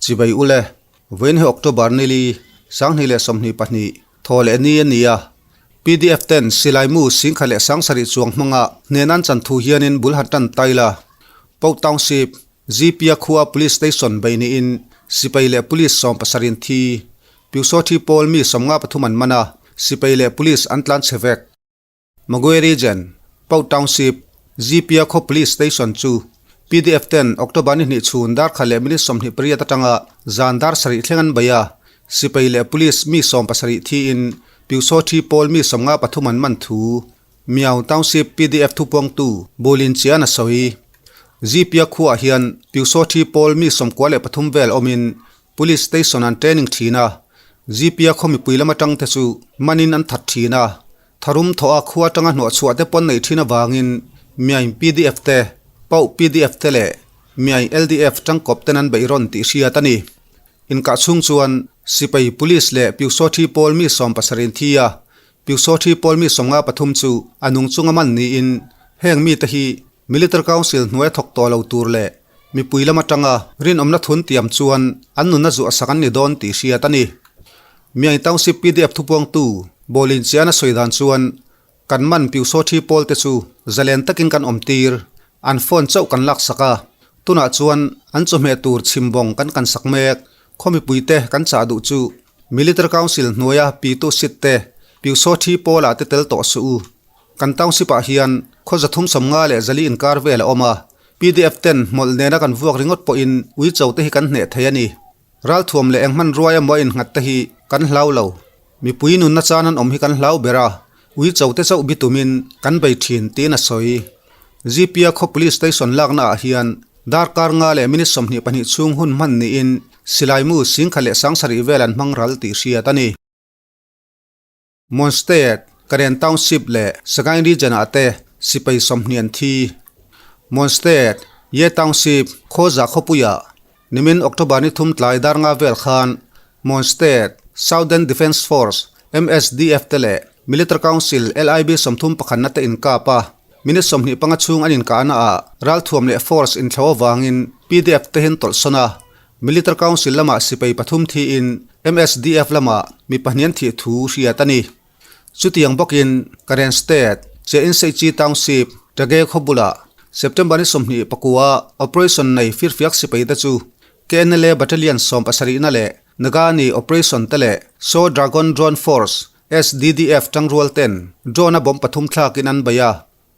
Chibai ule, vawiin hi October nili, 2022, thaw leh ni a ni a. Pdf ten silai mu singkhat leh sangsarih chuang hmanga hnen an chan thu hianin bul han tan tai la. Poh Township, Zipia khua Police Station bei niin sipai leh Police 70 in thi. Pyusawthi pawl mi 53 an man a, sipai leh Police an tlan chhe vek. Magwe Region, Pau Township, Zipia khaw Police Station chu pdf ten October ni hnih chhun dar khat leh minute 28 atanga zan dar sarih thleng an bei a, sipai leh Police mi 70 thiin Pyusaw thi pawl mi 53 an man thu Miao Township pdf thupuangtu Bulin Chian a sawi. Zipia khuaah hian Pyusaw thi pawl mi 93 vel awmin Police Station an training thin a, Zipia khaw mipui lam atang te chu manin an that thin a, tharum thawh a khua atanga hnawh chhuah te pawn neih thin avangin Miain pdf te, Pauh pdf te leh Miain LDF tangkawp ten an beih rawn tih hriat a ni. Inkah chhung chuan Sipai Police leh Pyusawthi pawl mi 70 in thi a, Pyusawthi pawl mi 53 chu a nung chunga man niin heng mite hi Military Council hnuai thawk tawh lo tur leh mipui lam atanga rinawmna thun tiam chuan an nunna zuah sak an ni dawn tih hriat a ni. Miang Township pdf thupuangtu Bawlin Chian a sawi dan chuan kan man Pyusawthi pawl te chu zalen takin kan awm tir, an phone chauh kan lak sak a, tunah chuan an chawhmeh tur chhimbawng kan kan sak mek, khaw mipui te kan chah duh chu Military Council hnuaia pitu sit te Pyusawthi pawlah te tel tawh suh u. Kan township ah hian khaw 350 leh 400 inkar vel a awm a, pdf ten hmawlh nena kan vuak ringawt pawhin uicho te hi kan hneh thei a ni. Ralthuam leh eng hmanruai emaw a innghat te hi kan hlau lo. Mipui nunna chan an awm hi kan hlau ber a, uicho te chauh bi tumin kan bei thin tiin a sawi. Zipia khaw police station lakna ah hian darkar nga leh minute 22 chhung hun hman niin silai mu 10,700 vel an hmang ral tih hriat a ni. Mon State, Karen Township leh Sagaing Region ah te sipai 20 an thi. Mon State, Ye Township, Khawza khawpuiah nimin October ni thum tlai dar nga vel khan Mon State, Southern Defence Force, MSDF te leh Military Council LIB 31 na te inkap a, minute 25 chhung an inkahna ah ralthuam leh force inthlo avangin pdf te hin tawlhsawn a, Military Council lamah sipai pathum thiin MSDF lamah mi pahnih an thih thu hriat a ni. Chutiang bawkin Karen State, Cheinseichi Township, Tage khaw bulah September ni 29 operation nei firfiak sipai te chu KNLA Battalion 70 na leh Nagani operation te leh Saw Dragon Drone Force, SDDF, tangrual ten drone a bomb pathum thlakin an bei a.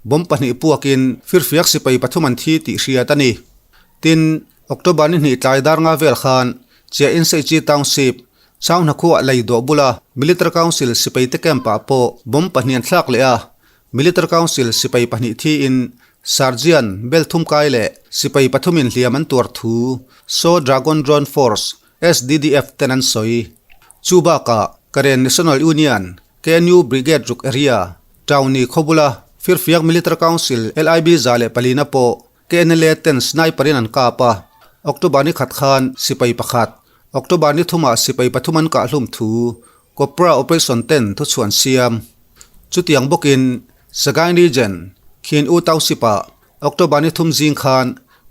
Bomb pahnih puakin firfiak sipai pathum an thi tih hriat a ni. Tin, October ni hnih tlai dar nga vel khan Chia Inseichi Township, Chauhna khuah lei dawh bula Military Council sipai te camp ah pawh bomb pahnih an thlak leh a, Military Council sipai pahnih thiin Sergeant bel thum kai leh sipai pathumin hliam an tuar thu Saw Dragon Drone Force, SDDF, ten an sawi. Chu bakah Karen National Union, KNU Brigade ruk area, Tawni khaw bula Firfiak Military Council LIB 104 na pawh KNLA ten sniper in an kap a, October ni khat khan sipai pakhat, October ni thumah sipai pathum an kah hlum thu Copra Operation ten thuchhuan siam. Chutiang bawkin Sagaing Region, Khin U Township ah October ni thum zing khan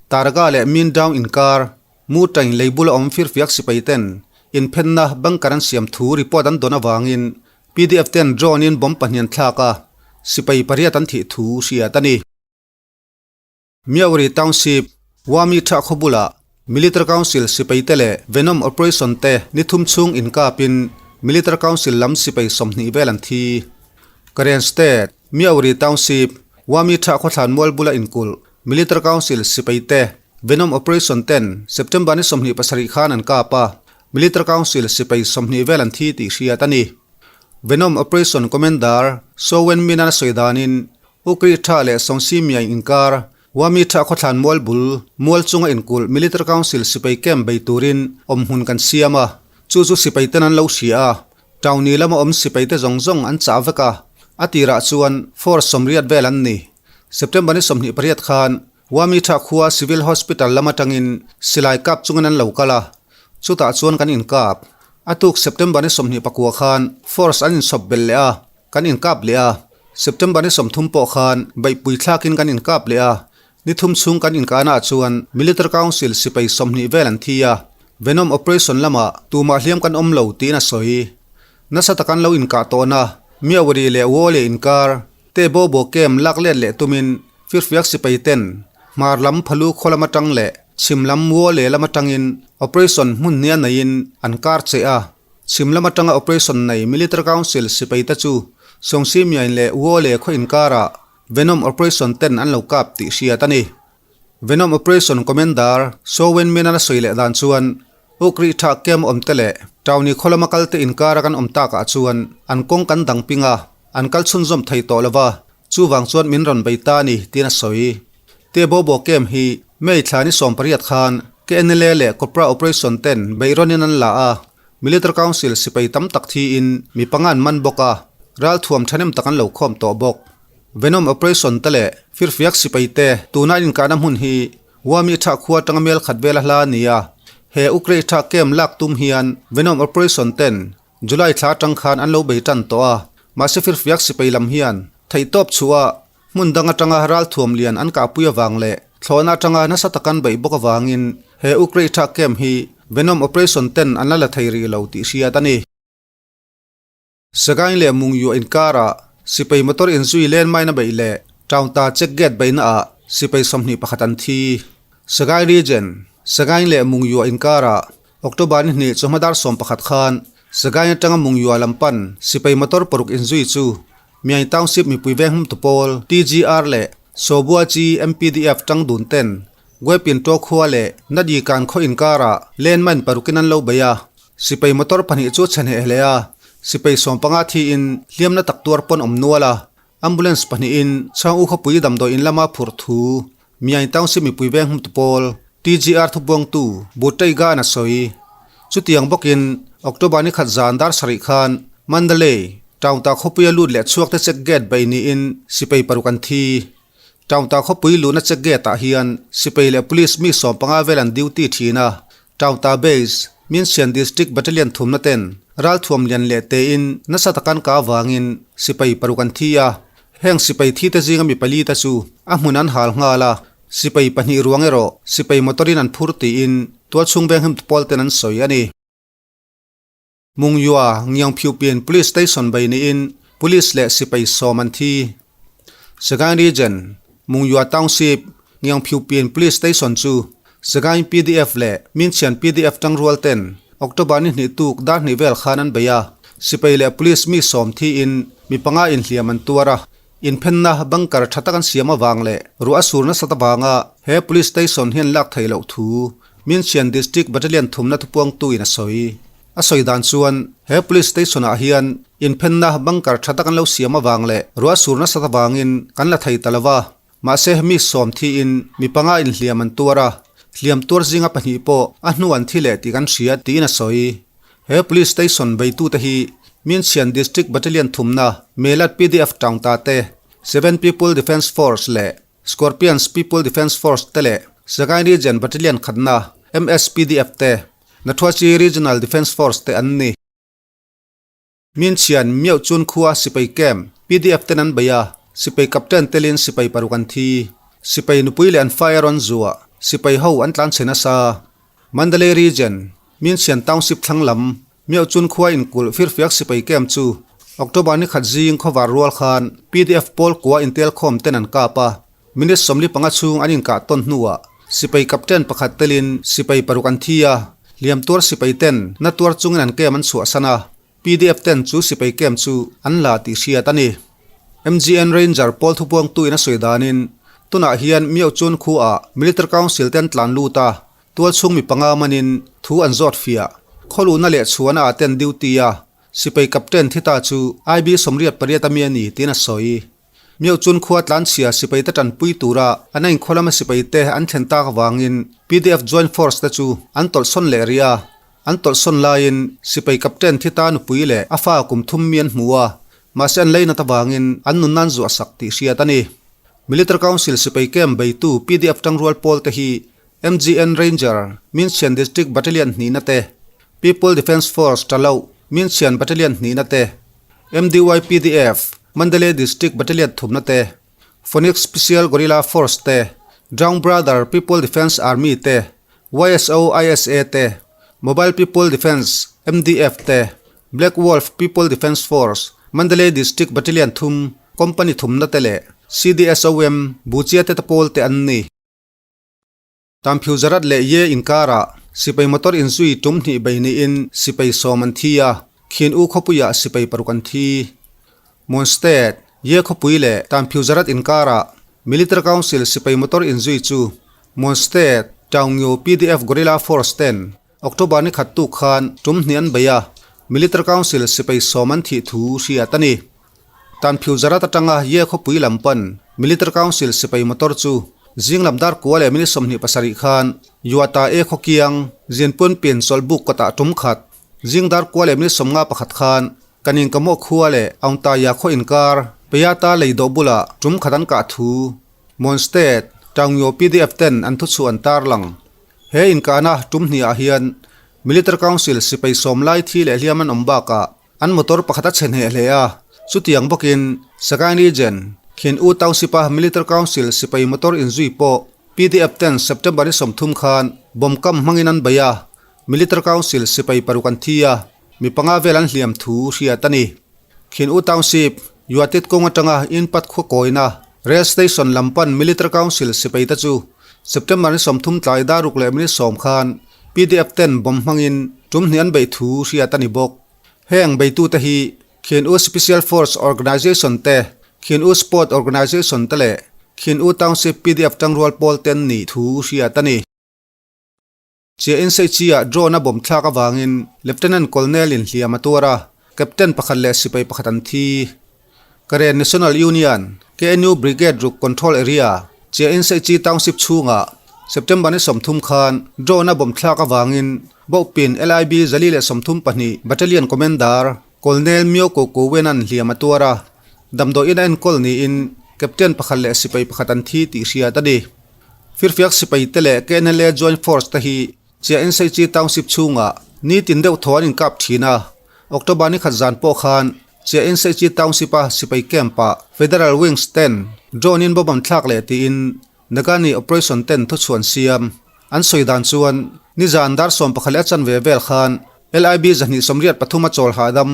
Targa leh Mindaung inkar Mu tain lei bula awm firfiak sipai ten inphenna bunker an siam thu report an dawn avangin pdf ten drone in bomb pahnih an thlak a, sipai pariat an thih thu hriat a ni. Myauri Township, Wami tha khaw bulah Military Council sipai te leh Venom Operation te ni thum chhung inkapin Military Council lam sipai 20 vel an thi. Karen State, Myauri Township, Wami tha khaw thlan mual bula inkulh Military Council sipai te Venom Operation ten September ni 27 khan an kap a, Military Council sipai 20 vel an thi tih hriat a ni. Venom Operation Commander Soe Win Myint a sawi danin Ukri tha leh Songsi Myaing inkar Wami tha khawthlan mual bul mual chunga inkulh Military Council sipai camp bei turin awm hmun kan siam a, chu chu sipai ten an lo hria a, Tawni lama awm sipai te zawng zawng an chah vek a, a tirah chuan force 80 vel an ni. September ni 28 khan Wami tha khua Civil Hospital lam atangin silai kap chungin an lo kal a, chutah chuan kan inkap. A tuk September ni 29 khan force an insawp belh leh a, kan inkap leh a. September ni 30 pawh khan beihpui thlakin kan inkap leh a, ni thum chhung kan inkahnaah chuan Military Council sipai 20 vel an thi a. Venom Operation lamah tumah hliam kan awm lo tiin a sawi. Nasa takan lo inkah tawhna Myawaddy leh Wole inkar te Bobo Camp lak let leh tumin firfiak sipai ten hmar lam Phalu khaw lam atang leh chhim lam Wole lam atangin operation hmun hnia neiin an kar che a. Chhim lam atanga operation nei Military Council sipai te chu Sawngsimiain leh Wole khaw inkarah Venom Operation ten an lo kap tih hriat a ni. Venom Operation Commander Saw Wen Min-an a sawi leh dan chuan Uk rih tha camp awm te leh Tauni khaw lama kal te inkara kan awm takah chuan an kawng kan dang ping a, an kal chhunzawm thei tawh lo va, chuvang chuan min rawn bei ta a ni tiin a sawi. Te Bobo camp hi May thla ni 18 khan KNLA leh Copra Operation ten beihrawnin an la a, Military Council sipai tam tak thiin mi panga an man bawk a, ralthuam thahnem tak an lo khawm tawh bawk. Venom Operation te leh firfiak sipai te tuna inkahna hmun hi Wami tha khua atanga mel khat vela hla a ni a. He Ukraine tha camp lak tum hian Venom Operation ten July thla atang khan an lo bei tan tawh a. Mahse firfiak sipai lam hian theihtawp chhuah hmun dang atanga ralthuam lian an kahpui avang leh thlawhna atanga nasa takan beih bawk avangin he Ukraine tha camp hi Venom Operation ten an la la thei rih lo tih hriat a ni. Sagaing leh Mungyu inkarah sipai motor inzui landmine a beih leh Taungta check gate beihnaah sipai 21 an thi. Sagaing Region, Sagaing leh Mungyu inkarah October ni hnih chawhma dar 11 khan Sagaing atanga Mungyu lam pan sipai motor paruk inzui chu Myaing Township mipui veng hmtu pawl TGR leh Sawbua chi MPDF tang dun ten Guepin Taw khua leh Nadi Kan khaw inkarah landmine parukin an lo bei a. Sipai motor pahnih chu chhe hneh hle a, sipai 15 thiin hliamna tak tuar pawn awm nual a, ambulance pahnihin Chhang U khawpui damdawi in lama phurh thu Myaing Township mipui veng hmtu pawl TGR thubuangtu Butei Gan a sawi. Chutiang bawkin October ni khat zan dar sarih khan Mandalay town ta khawpuia lut leh chhuak te check gate bei niin sipai paruk an thi. Town ta khawpui luhna check gate ah hian sipai leh police mi 15 vel an duty thin a, Tauta Base, Minsian District Battalion thumna ten ralthuam lian leh tein nasa takan ka avangin sipai paruk an thi a, heng sipai thi te zinga mi pali te chu a hmun an hal nghal a, sipai pahnih ruang erawh sipai motor in an phur tiin tualchhung veng him pawl ten an sawi a ni. Mungyua Ngiangphiupian Police Station bei niin Police leh sipai 10 an thi. Sagaing Region, Mungyua Township, Ngiangphiupian Police Station chu Sagaing PDF leh Minchian PDF tangrual ten October ni hnih tuk dar hnih vel khan an bei a, sipai leh police mi 10 thiin mi panga inhliam an tuar a. Inphenna bunker tha tak an siam avang leh ruah a sur nasat avanga he police station hian lak theih loh thu Minchian District Battalion thumna thupuangtu in a sawi. A sawi dan chuan he police station ah hian inphenna bunker tha tak an lo siam avang leh ruah sur nasat avangin kan la thei ta lo va, mahse mi 10 thiin mi panga inhliam an tuar a, hliam tuar zinga pahnih pawh a hnu an thi leh tih kan hria tiin a sawi. He police station beitute hi Minchian District Battalion thumna Melat PDF Taungta te, Seven People Defence Force leh Scorpions People Defence Force te leh Sagaing Region Battalion khatna MSPDF te, Nathuachi Regional Defence Force te an ni. Minchian Mioh Chun khua sipai camp PDF ten an bei a, sipai captain telin sipai paruk an thi. Sipai nupui leh an fire an zuah, sipai ho an tlan chhe nasa. Mandalay Region, Minchian Township thlang lam, Mioh Chun khua inkulh firfiak sipai camp chu October ni khat zing khawvar rual khan PDF pawl kua intel khawm ten an kap a, Minute 45 chhung an inkah tawn hnuah sipai captain pakhat telin sipai paruk an thi a, hliam tuar sipai ten na tuar chungin an camp an chhuahsan a, PDF ten chu sipai camp chu an la tih hriat a ni. MGN Ranger pawl thupuangtu in a sawi danin tunah hian Mioh Chun khuaah Military Council ten tlan lut a, tual chhung mi panga manin thu an zawt fiah. Khawluhna leh chhuahna ah ten duty a, sipai captain thi ta chu IB 88 a mi a ni tiin a sawi. Mioh Chun khua tlanchhia sipai te tanpui tura an a inkhaw lama sipai te an thlen tak avangin PDF Joint Force te chu an tawlhsawn leh rih a. An tawlhsawn laiin sipai captain thi ta nupui leh a fa kum thum mi an hmu a, mahse an leinat avangin an nun nan zuah sak tih hriat a ni. Military Council sipai camp beitu PDF tangrual pawl te hi MGN Ranger, Minchian District Battalion hnihna te, People Defence Force Taloh, Minchian Battalion hnihna te, MDY PDF, Mandalay District Battalion thumna te, Phoenix Special Guerrilla Force te, Drown Brother People Defence Army te, YSO ISA te, Mobile People Defence, MDF, te, Black Wolf People Defence Force, Mandalay District Battalion thum, Company thumna te leh CDSOM, Buchia te te pawl te an ni. Tamphiu Zarat leh Ye inkarah sipai motor inzui tum hnih bei niin sipai sawm an thi a, Khin U khawpuiah sipai paruk an thi. Mon State, Ye khawpui leh Tamphiu Zarat inkarah Military Council sipai motor inzui chu Mon State, Taungyu pdf Guerrilla Force ten October ni khat tuk khan tum hnih an bei a, Military Council sipai sawm an thih thu hriat a ni. Tanphiu Zarat atanga Ye khawpui lam pan Military Council sipai motor chu zing lam dar kua leh minute 27 khan Yuata E khawkiang Zinpun pin chawlhbuk kawtah tum khat zing dar kua leh minute 51 khan Kaning Kamawh khua leh Aungtaya khaw inkar Peyata lei dawh bulah tum khat an kah thu Mon State Taungyo pdf ten an thuchhuah an tarlang. He inkahna tum hnih ah hian Military Council sipai sawm lai thi leh hliam an awm bakah An motor pakhat a chhe hneh hle a, chutiang bawkin Sagaing Region, Khin U Township-a Military Council sipai motor inzui pawh pdf ten September ni 30 khan bomb kam hmangin an bei a, Military Council sipai paruk an thi a, mi panga vel an hliam thu hriat a ni. Khin U Township, Yuatit kawng atanga Inpat khua kawina Rail Station lam pan Military Council sipai te chu September ni 30 tlai dar ruk leh minute 10 khan pdf ten bomb hmangin tum hnih an beih thu hriat a ni bawk. Heng beitute hi Khin U Special Force Organization te, Khin U Sport Organization te leh Khin U Township pdf tangrual pawl te an nih thu hriat a ni. Chia Inseichi-ah drone a bawm thlak avangin Lieutenant Colonel in hliam a tuar a, Captain pakhat leh sipai pakhat an thi. Karen National Union, KNU Brigade ruk Control Area, Chia Inseichi Township chhungah September ni 30 khan drone a bomb thlak avangin Bohpin LIB 132 Battalion Commander Colonel Myo Ko Ko Wen-a'n hliam a tuar a, damdawiin a enkawl niin Captain pakhat leh sipai pakhat an thi tih hriat a ni. Firfiak sipai te leh KNLA Joint Force te hi Chia Inseichi Township chhungah nitin deuh thaw an inkap thin a, October ni khat zan pawh khan Chia Inseichi Township-a sipai camp-ah Federal Wings ten drone-in bomb an thlak leh tiin Nagani Operation ten thuchhuan siam an sawi dan chuan nizan dar 11 leh a chanve vel khan LIB 283 a chawl hahdam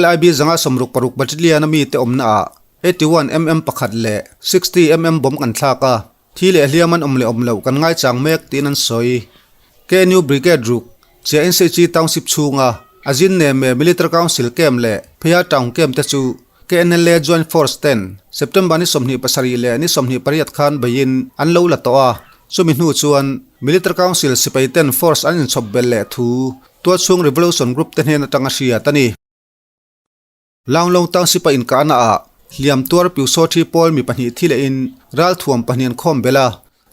LIB 166 Battalion-a mite awmnaah 81 mm pakhat leh 60 mm bomb kan thlak a. Thi leh hliam an awm leh awm loh kan ngaichang mek tiin an sawi. KNU Brigade ruk, Chia Inseichi Township chhunga Azin Neme Military Council Camp leh Phaya Town Camp te chu KNLA Joint Force ten September ni 27 leh ni 28 khan beiin an lo la tawh a, chumi hnu chuan Military Council sipai ten force an inchhawp belh leh thu Tualchhung Revolution Group te hnen atanga hriat a ni. Launglong Township-a inkahna ah hliam tuar Pyusawthi pawl mi pahnih thi lehin ralthuam pahnih an khawm belh a,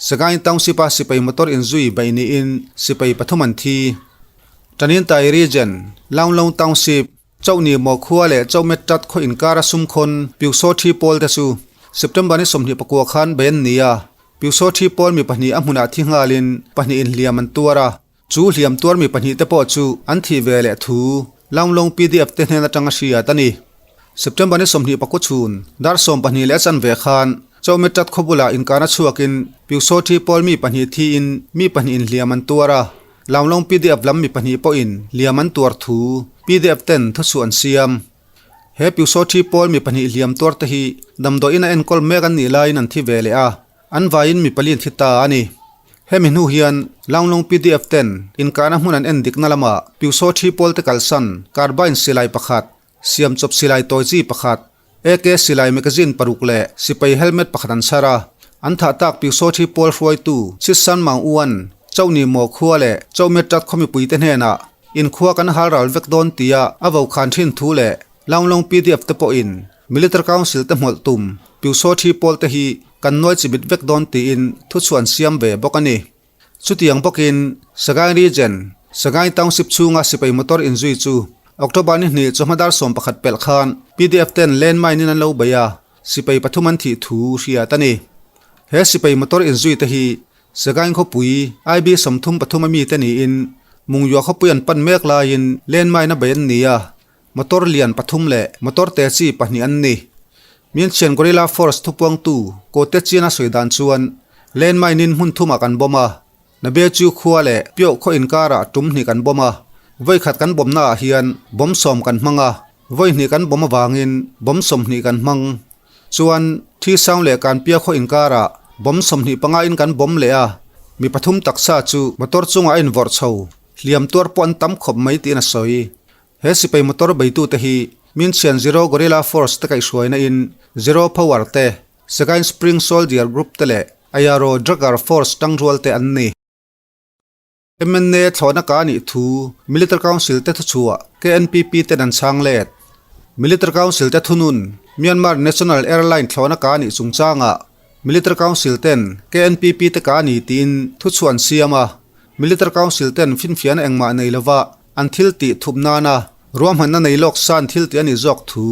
Sagaing Township-a sipai motor inzui baih niin sipai pathum an thi. Tanintai Region, Launglong Township, Chauhni Maw khua leh Chauhmet Tat khaw inkara sumkhawn Pyusawthi pawl te chu September ni 29 khan baih an ni a, Pyusawthi pawl mi pahnih a hmunah thi nghalin pahnih in hliam an tuar a. Chu hliam tuar mi pahnih te pawh chu an thih ve leh thu Launglong pdf te hnen atanga hriat a ni. September ni 24 chhun dar 12 leh a chanve khan Chauhmetrat khaw bulah inkahna chhuakin Pyusawthi pawl mi pahnih thiin mi pahnih in hliam an tuar a, Launglong pdf lam mi pahnih pawhin hliam an tuar thu pdf ten thuchhuah an siam. He Pyusawthi pawl mi pahnih hliam tuar te hi damdawiin a enkawl mek an nih laiin an thi ve leh a. An vaiin mi pali an thi ta a ni. Hemi hnu hian Launglong pdf ten inkahna hmun an en dikna lamah Pyusawthi pawlte kalsan carbine silai pakhat, siamchawp silai tawi chi pakhat, AK silai magazine paruk leh sipai helmet pakhat an chhar a. An thah tak Pyusawthi pawl hruaitu Chitsan Maung Uan, Chauhni Maw khua leh Chauhmetrat khaw mipuite hnenah inkhua kan hal ral vek dawn tia a vokhan thin thu leh Launglong pdf te pawhin Military Council te hmawlh tum Pyusawthi pawl te hi kan nuai chimit vek dawn tiin thuchhuan siam ve bawk a ni. Chutiang bawkin Sagaing Region, Sagaing Township chhunga sipai motor inzui chu October ni hnih chawhma dar 11 pelh khan pdf ten landmine in an lo bei a, sipai pathum an thih thu hriat a ni. He sipai motor inzui te hi Sagaing khawpui IB 33 a mite niin Mungyua khawpui an pan mek laiin landmine a bei an ni a, Motor lian pathum leh motor te chi pahnih an ni. Mianchhian Guerrilla Force thupuangtu Kote Chian a sawi dan chuan landmine in hmun thumah kan bomb a, Nabechu khua leh Pioh khaw inkarah tum hnih kan bomb a. Vawi khat kan bomb naah hian bomb sawm kan hmang a, vawi hnih kan bomb avangin bomb 20 kan hmang. Chuan, thi sang leh Kanpia khaw inkarah bomb 25 in kan bomb leh a, mi pathum taksa chu motor chungah a invawrh chho, hliam tuar pawh an tam khawp mai tiin a sawi. He sipai motor beitute hi Minchian Zero Guerrilla Force te kaihhruaina in Zero Power te, Sagaing Spring Soldier Group te leh Ayaro Dragger Force tangrual te an ni. MNA thlawhna ka nih thu Military Council te thuchhuah KNPP ten an chhang let. Military Council te thunun Myanmar National Airline thlawhna ka nih chungchangah Military Council ten KNPP te ka ni tiin thuchhuah an siam a. Military Council ten finfiahna engmah nei lova an thil tih thup nana ruahmanna nei lawk san thil tih a nih zawk thu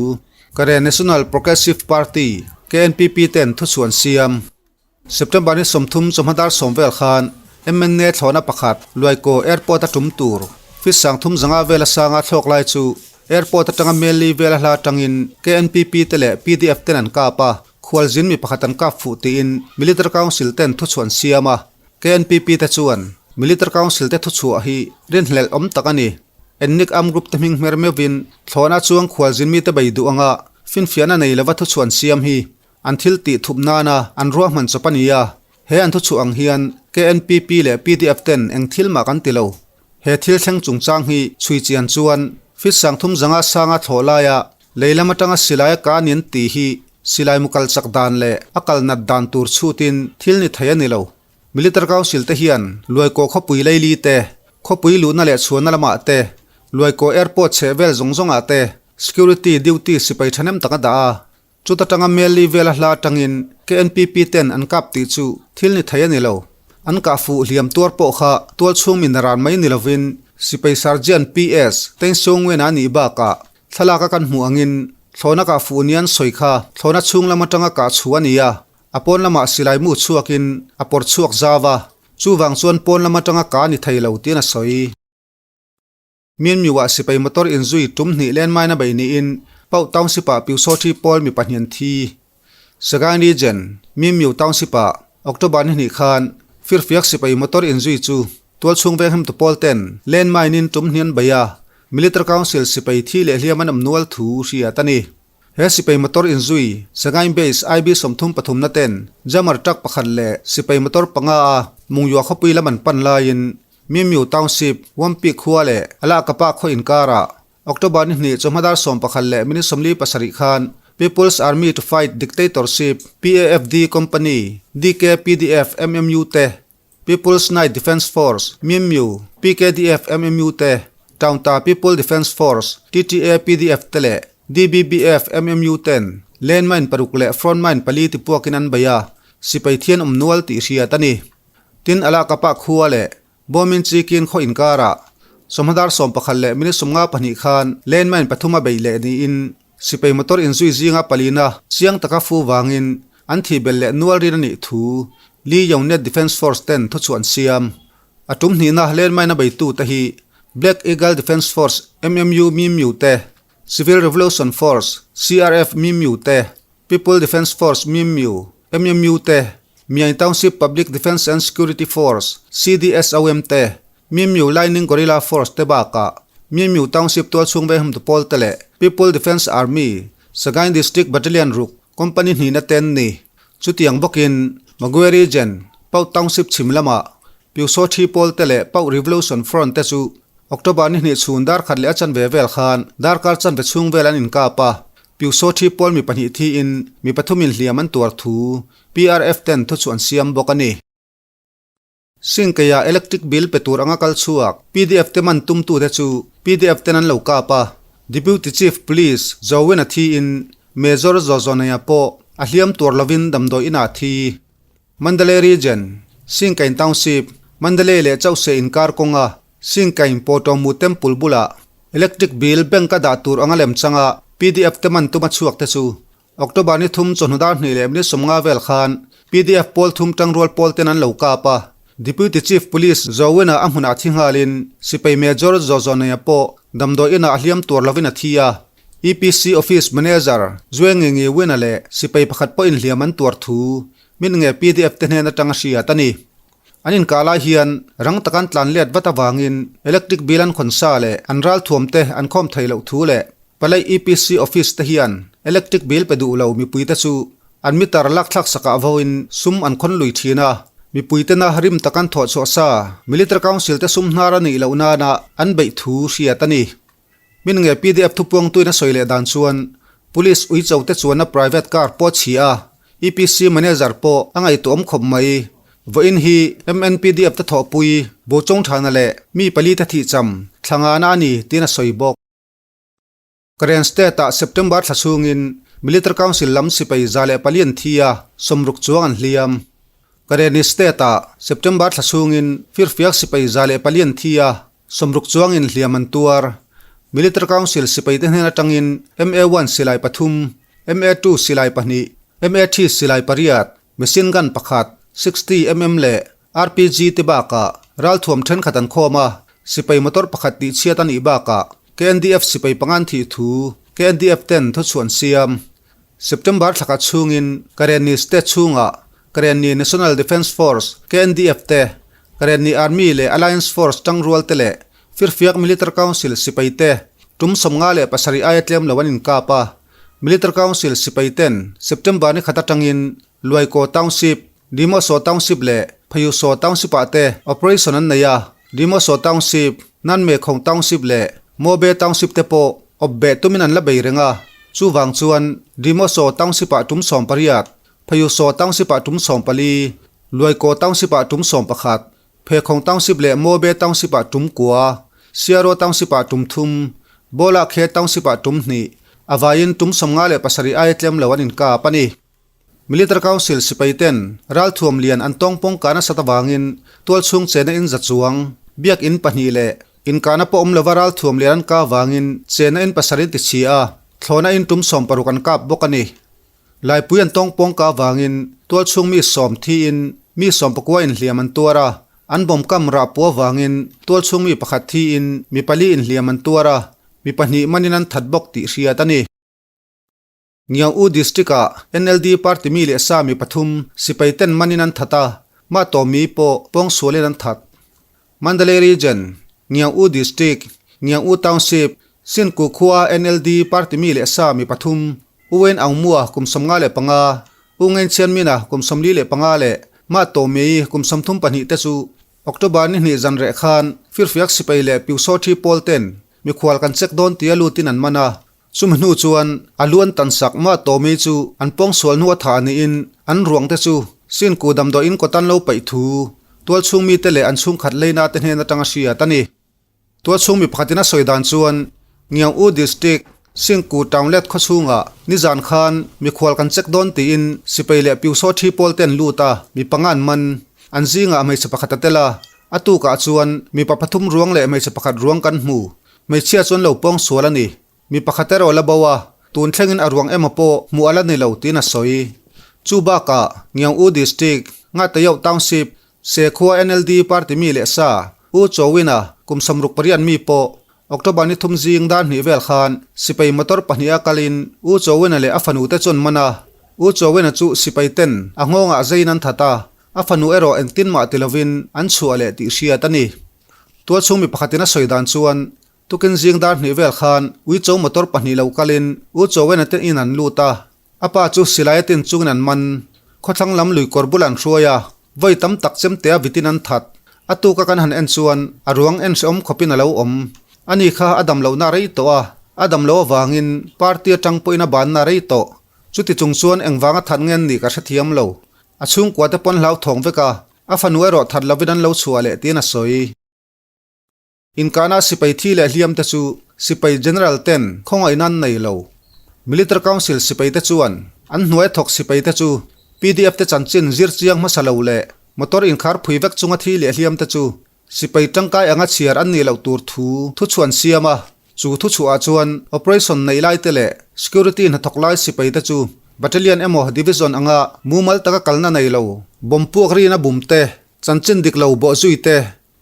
Karen National Progressive Party, KNPP, ten thuchhuah an siam. September ni 30 chawhma dar 10 vel khan MNA thlawhna pakhat Luaikaw Airport a tum tur feet 305 vela sanga thlawk lai chu airport atanga Melli vela hla atangin KNPP te leh PDF ten an kap a, khualzin mi pakhat an kap fuh tiin Military Council ten thuchhuah an siam a. KNPP te chuan Military Council te thuchhuah hi rinhlelh awm tak a ni. Ennik Arm Group te hming hmer meuhin thlawhna chuang khualzin mite bei duh anga finfiahna nei lova thuchhuah an siam hi an thil tih thup nana an ruahman chawp a ni a. He an thuchhuah ang hian KNPP leh PDF ten eng thil mah kan ti lo. He thil thleng chungchang hi chhui chian chuan feet 350 sanga thlawh laia lei lam atanga silai a ka ni an tih hi silai mu kal chak dan leh a kal nat dan tur chhutin thil ni thei a ni lo. Military Council te hian Luaikaw khawpui leili te, khawpui luhna leh chhuahna lamah te, Luaikaw Airport chheh vel zawng zawngah te security duty sipai thahnem tak a dah a. Chuta tanga Melli vela hla atangin KNPP ten an kap tih chu thil ni thei a ni lo. An kah fuh hliam tuar pawh kha tual chhung min ran mai ni lovin Sipai Sergeant PS Tensungwen a nih bakah thlalak a kan hmuh angin thlawhna kah fuh nia an sawi kha thlawhna chhung lam atanga kah chhuah a ni a, a pawn lamah silai mu chhuakin a pawr chhuak zau a, chuvang chuan pawn lam atanga kah a ni thei lo tiin a sawi. Myanmar-ah sipai motor inzui tum hnih landmine a bei niin Pauk Township-ah Pyusawthi pawl mi pahnih an thi. Sagaing Region, Myanmar Township-ah October ni hnih khan firfiak sipai motor inzui chu tualchhung venghimtu pawl ten landmine-in tum hnih an bei a, Military Council sipai thi leh hliam an awm nual thu hriat a ni. He sipai motor inzui Sagaing Base IB 33 na ten jammer truck pakhat leh sipai motor panga a Mungyua khawpui lam an pan laiin Mimyu Township, Wampi khua leh Alakapa khaw inkarah October ni hnih chawhma dar 11 leh minute 47 khan People's Army to Fight Dictatorship, PAFD, Company, DKPDF, MMU te, People's Night Defence Force, Mimyu, PKDF, MMU te, Taungta People Defence Force, TTA, PDF te leh DBBF, MMU ten landmine paruk leh frontmine pali tipuakin an bei a, sipai thian awm nual tih hriat a ni. Tin, Alakapa khua leh Bawmin Chikin khaw inkarah chawhma dar 11 leh minute 52 khan landmine pathum a bei leh niin sipai motor inzui zinga palina chiang taka fu vangin an thih belh leh nual rin a nih thu Lee Yong-net Defence Force ten thuchhuah an siam. A tum hnihna landmine a beitute hi Black Eagle Defence Force MMU Mimyu te, Civil Revolution Force CRF Mimyu te, People Defence Force Mimyu, MMU te, Myaing Township Public Defence and Security Force, CDSOM te, Mimyu Lightning Guerrilla Force te bakah Mimyu Township tualchhung vehum tu pawl te leh People Defence Army, Sagaing District Battalion ruk company hnihna te an ni. Chutiang bawkin Magwe Region, Pauk Township chhim lamah Pyusawthi pawl te leh Pauk Revolution Front te chu October ni hnih chhun dar khat leh a chanve vel khan darkar chanve chhung vel an inkap a, Pyusawthi pawl mi pahnih thiin mi pathumin hliam an tuar thu PRF ten thuchhuah an siam bawk a ni. Singkeia electric bill pe tur anga kal chhuak PDF te man tumtute chu PDF ten an lo kap a, Deputy Chief Police Zowin a thiin Major Zozoneia pawh a hliam tuar lovin damdawi inah a thi. Mandalay Region, Singkain Township, Mandalay leh Chauhse inkar kawnga Singkain Pawtawmu Temple bulah Electric Bill Bank a dah tur anga lem changa PDF te man tuma chhuak te chu October ni thum chawhnu dar hnih leh minute 50 vel khan PDF pawl thum tangrual pawl ten an lo kap a. Deputy Chief Police Zowena a hmunah thi nghalin Sipai Major Zozoneia pawh damdawi inah a hliam tuar lovin a thi a. EPC Office Manager Zuengengi Wena leh sipai pakhat pawhin hliam an tuar thu min nge PDF te hnen atanga hriat a ni. An inkah lai hian rang taka an tlan let vat avangin electric bill an khawn sa leh an ralthuam te an khawm thei loh thu leh Palai EPC office te hian electric bill pe duh lo mipui te chu an meter lak thlak sakah vawiin sum an khawn lui thin a, mipui tena rim tak an thawh chhuah sa Military Council te sum hnar a nih loh nana an beih thu hriat a ni. Min nge pdf thupuangtuin a sawi leh dan chuan Police uicho te chuanna private car pawh chhi a, EPC manager pawh a ngaihtuahawm khawp mai. Vawiin hi MNPDF te thawhpui Bochongthana leh mi pali te thihcham thla ngana a ni tiin a sawi bawk. Karen State-ah September thla chhungin Military Council lam sipai 104 an thi a, 60 chuang an hliam. Karenni State-ah September thla chhungin firfiak sipai 104 an thi a, 60 chuangin hliam an tuar. Military Council sipaite hnen atangin MA-one silai pathum, MA-two silai pahnih, MA-three silai pariat, machine gun pakhat, 60 mm leh RPG te bakah ralthuam thenkhat an khawm a, sipai motor pakhat tihchhiat a nih bakah KNDF sipai pangan thih thu KNDF ten thuchhuah an siam. September thlakhat chhungin Karenni state chhungah Karenni National Defence Force, KNDF, te, Karenni Army leh Alliance Force tangrual te leh Firfiak Military Council sipai te tum 57 aia tlem lo an inkap a. Military Council sipai ten September ni khat atangin Luaikaw Township, Dimoso Township leh Phayuso Township-ah te operation an nei a, Dimoso Township, Nanmekhong Township leh Mobe Township te pawh awp beh tumin an la bei reng a, chuvang chuan Dimoso Township-ah tum 18, Phayuso Township-ah tum 14, Luaikaw Township-ah tum 11, Phekhong Township leh Mobe Township-ah tum kua, Siaro Township-ah tum thum, Bawlakhe Township-ah tum hnih, a vaiin tum 57 aia tlem lo an inkap a ni. Military Council sipai ten ralthuam lian an tawngpawng kah nasat avangin tualchhung chena in za chuang, biakinn pahnih leh inkahna pawh awm lova ralthuam lian an kah avangin chena in pasarih an ti chhi a, thlawhna in tum 60 an kap bawk a ni. Laipui an tawngpawng kah avangin tualchhung mi sawm thiin mi sawmpakua inhliam an tuar a, an bawm kam rah puah avangin tualchhung mi pakhat thiin mi pali inhliam an tuar a, mi pahnih manin an that bawk tih hriat a ni. Ngiau U District-ah NLD party mi leh sa mi pathum sipai ten manin an that a, mah tawh mi pawh pawngsualin an that. Mandalay Region, Ngiau U District, Ngiau U Township, Sinku khua NLD party mi leh sa mi pathum, U Wen Aung Mua kum 55, U Ngein Chian Mina kum 45 leh mah tawh mi kum 32 te chu October ni hnih zan reh khan firfiak sipai leh Pyusawthi pawl ten mikhual kan check dawn tia lutin an man a. Chumi hnu chuan a lu an tan sak mah Tommy chu an pawngsual hnu a thah niin an ruang te chu Sinku damdawiin kawt an lo paih thu tualchhung mite leh an chhungkhat leina te hnen atanga hriat a ni. Tualchhung mi pakhatin a sawi dan chuan Ngiang U District, Sinku Townlet khawchhungah nizan khan mikhual kan check dawn tiin sipai leh Piusaw thi pawl te an lut a, mi panga an man. An zingah hmeichhe pakhat a tel a, a tukah chuan mipa pathum ruang leh hmeichhe pakhat ruang kan hmu. Hmeichhia chuan lo pawng sual a ni. Mi pakhat erawh la bo a, tun thlengin a ruang emaw pawh hmuh a la ni lo tiin a sawi. Chu bakah, Ngiang U District, Ngatayoh Township, Sekhua NLD party mi leh sa, U Chowina, kum 68 mi pawh, October ni thum zing dar hnih vel khan sipai motor pahnih a kalin U Chowina leh a fanu te chuan man a. U Chowina chu sipai ten a nghawngah zeiin an that a, a fanu erawh engtin mah ti lovin an chhuah leh tih hriat a ni. Tualchhung mi pakhatin a sawi dan chuan, tukin zing dar hnih vel khan Uicho motor pahnih lo kalin U Chowena te in an lut a, a pa chu silai a tin chungin an man. Khawthlang lam lui kawr bul an hruai a, vawi tam tak chemte a vitin an that. A tuka kan han en chuan a ruang en hrehawm khawpin a lo awm. Ani kha a dam lohna a rei tawh a, a dam loh avangin party atang pawhin a banna a rei tawh. Chuti chung chuan engvanga that nge an nih ka hrethiam lo. A chhungkua te pawn hlauthawng vek a, A fanu erawh that lovin an lo chhuah leh tiin a sawi. Inkahna sipai thi leh hliam te chu sipai general ten khawngaihna an nei lo. Military Council sipai te chuan an hnuai thawk sipai te chu pdf te chanchin zir chiang hmasa lo leh motor inkhar phui vek chunga thi leh hliam te chu sipai tangkai anga chhiar an nih loh tur thu thuchhuah an siam a. Chu thuchhuah ah chuan operation neih lai te leh security hnathawk lai sipai te chu battalion emaw division anga mumal taka kalna nei lo, bomb puak rin a bum te, chanchin dik lo bawh zui te,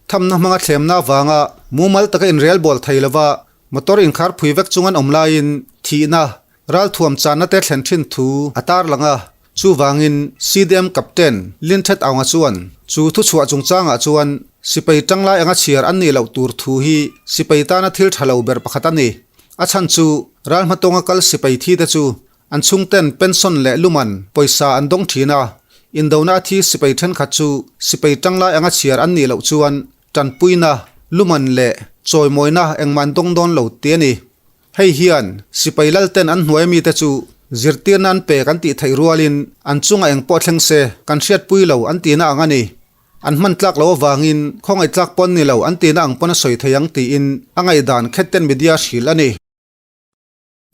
thamna hmanga thlemna avanga mumal taka inrel bawl thei lova motor inkhar phui vek chung an awm laiin thihna, ralthuam channa te thlen thin thu a tarlang a. Chuvangin CDM Captain Lin Thet Aunga chuan chu thuchhuah chungchangah chuan sipai tanglai anga chhiar an nih loh tur thu hi sipai tana thil tha lo ber pakhat a ni. A chhan chu ral hmatawnga kal sipai thi te chu an chhungten pension leh luman pawisa an dawng thin a, indona a thi sipai thenkhat chu sipai tanglai anga chhiar an nih loh chuan tanpuina, luman leh chawimawina engmah an dawng dawn lo tih a ni. Hei hian sipai lalten an hnuai mite chu zirtirna an pek an tih theih rualin an chungah eng pawh thleng se kan hriatpui lo an tihna ang a ni. An hman tlak lo avangin khawngaih tlak pawn ni lo an tihna ang pawn a sawi thei ang tiin a ngaihdan khetten media hrilh a ni.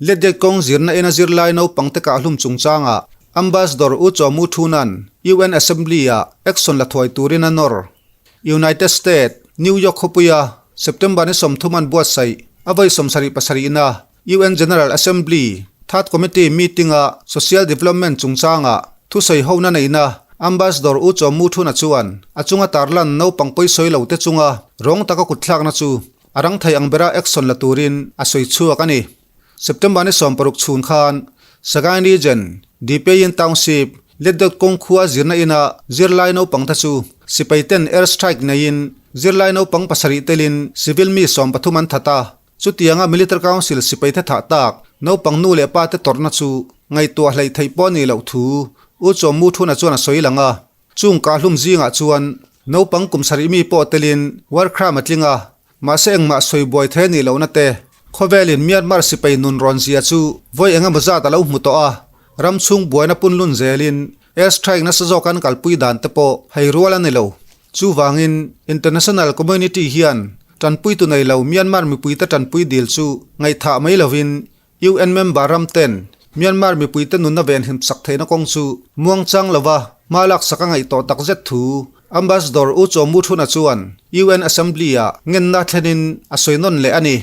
Letdet kawng zirna ina zirlai naupangte kahhlum chungchangah Ambassador U Chaw Mu Thunan UN Assembly-ah action la thuai turin a nawr. United State, New York khawpuia September ni 30 an buatsaih a vawi 77 na UN General Assembly Third Committee meeting-a Social Development chungchangah thusawi hona neihna Ambassador U Chaw Mu Thuna chuan a chunga tarlan naupang pawisawi lo te chunga rawng taka kutthlakna chu A rang thei ang bera action la turin a sawi chhuak a ni. September ni 60 chhun khan Sagaing Region, Depayin Township, Letdawt kawng khua zirna ina zirlai naupang te chu sipai ten air strike neiin zirlai naupang pasarih telin civil mi 13 an that a. Chutianga Military Council sipai te thah tak naupang nu leh pa te tawrhna chu ngaihtuah hleih theih pawh a nih loh thu U Chaw Mu Thuna chuan a sawi lang a. Chung kahlum zingah chuan naupang kum sarih mi pawh telin war crime a tling a, mahse engmah sawi buai thei a nih lohna te, khawvelin Myanmar sipai nun rawn zia chu vawi eng emaw zat a lo hmu tawh a, ram chhung buaina punlun zelin air strike nasa zawk an kalpui dan te pawh hei rual a ni lo. Chuvangin international community hian tanpuitu nei lo Myanmar mipuite tanpui dil chu ngaihthah mai lovin UN member ram ten Myanmar mipuite nunna venhim sak theihna kawng chu muangchang lova hma laksak a ngaih tawh takzet thu Ambassador U Chaw Mu Thuna chuan UN Assembly-ah ngenna thlenin a sawi nawn leh a ni.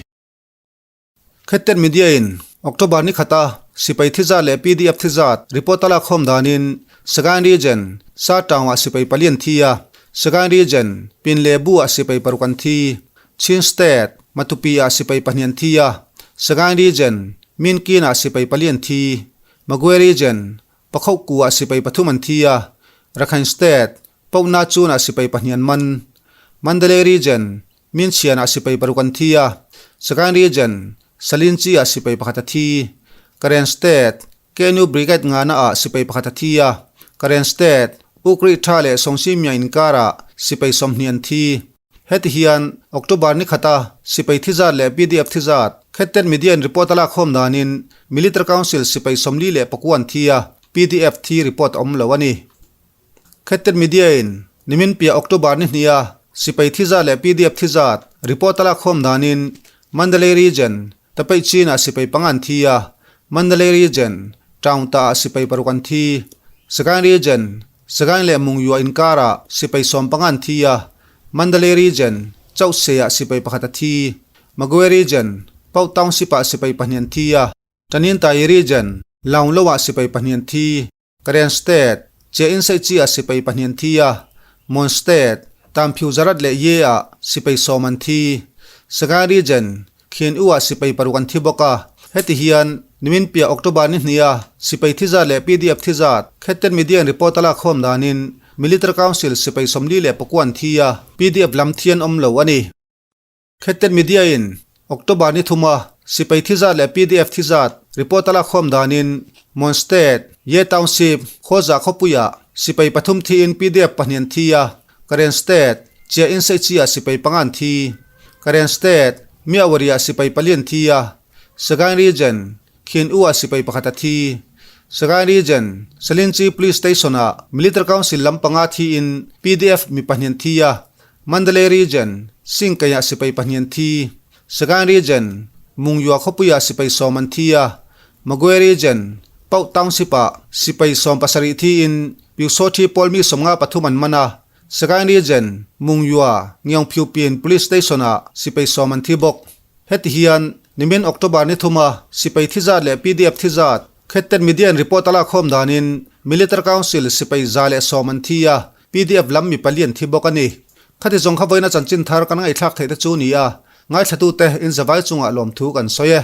Khetten Media in October ni khata sipai thi zat leh PDF thi zat report a lakkhawm danin Sagaing Region, Sa Town-ah sipai pali an thi a, Sagaing Region, Pinlebu-ah sipai paruk an thi. Chin State, Matupi-ah sipai pahnih an thi a, Sagaing Region, Minkin-ah sipai pali an thi, Magwe Region, Pakhohku-ah sipai pathum an thi a, Rakhine State, Pauna Chun-ah sipai pahnih an man, Mandalay Region, Minchian-ah sipai paruk an thi a, Sagaing Region, Salinchi-ah sipai pakhat a thi, Karen State, KNU Brigade ngana-ah sipai pakhat a thi a, Karen State, Ukri Tha leh Songsimya inkarah sipai 20 an thi. Heti hian October ni khata sipai thi zat leh PDF thi zat Khetten Media in report a lakkhawm danin Military Council sipai 44 an thi a, PDF thi report a awm lo a ni. Khetten Media in nimin piah October ni hniha sipai thi zat leh PDF thi zat report a lakkhawm danin Mandalay Region, Tapeih Chin ah sipai panga an thi a, Mandalay Region, Taungta ah sipai paruk an thi. Sagaing Region, Sagaing leh Mungyua inkarah sipai 15 an thi a, Mandalay Region, Chauhse ah sipai pakhat a thi. Magwe Region, Pau Township ah sipai pahnih an thi a, Taninthayi Region, Launglo ah sipai pahnih an thi. Karen State, Che Insaichi ah sipai pahnih an thi a, Mon State, Tamphiu Zarat leh Ye ah sipai 10 an thi. Sagaing Region, Khin U ah sipai paruk an thi bawk a, heti hian nimin piah October ni hniha sipai thi zat leh PDF thi zat Khetten Media in report a lakkhawm danin Military Council sipai 49 an thi a, PDF lam thi an awm lo a ni. Khetten Media in October ni thuma sipai thi zat leh PDF thi zat report a lakkhawm danin Mon State, Ye Township, Khawza khawpuiah sipai pathum thiin PDF pahnih an thi a, Karen State, Chia Insaichi ah sipai panga an thi. Karen State, Myawaddy ah sipai pali an thi a, Sagaing Region, Khin U ah sipai pakhat a thi. Sagaing Region, Salinchi Police Station ah Military Council lam panga thiin PDF mi pahnih an thi a, Mandalay Region, Singkai ah sipai pahnih an thi. Sagaing Region, Mungyua khawpui ah sipai 10 an thi a, Magwe Region, Pauk Township ah sipai 17 thiin Pyusawthi pawl mi 53 an man a, Sagaing Region, Mungyua, Ngiangphiupin Police Station ah sipai 10 an thi bawk. Heti hian nimin October ni thuma sipai thi zat leh PDF thi zat Khetten Media in report a lakkhawm danin Military Council sipai 110 an thi a, PDF lam mi pali an thi bawk a ni. Khati zawng kha vawiina chanchin thar kan ngaihthlak theih te chu ni a, ngaithlatute in zavai chungah lawmthu kan sawi e.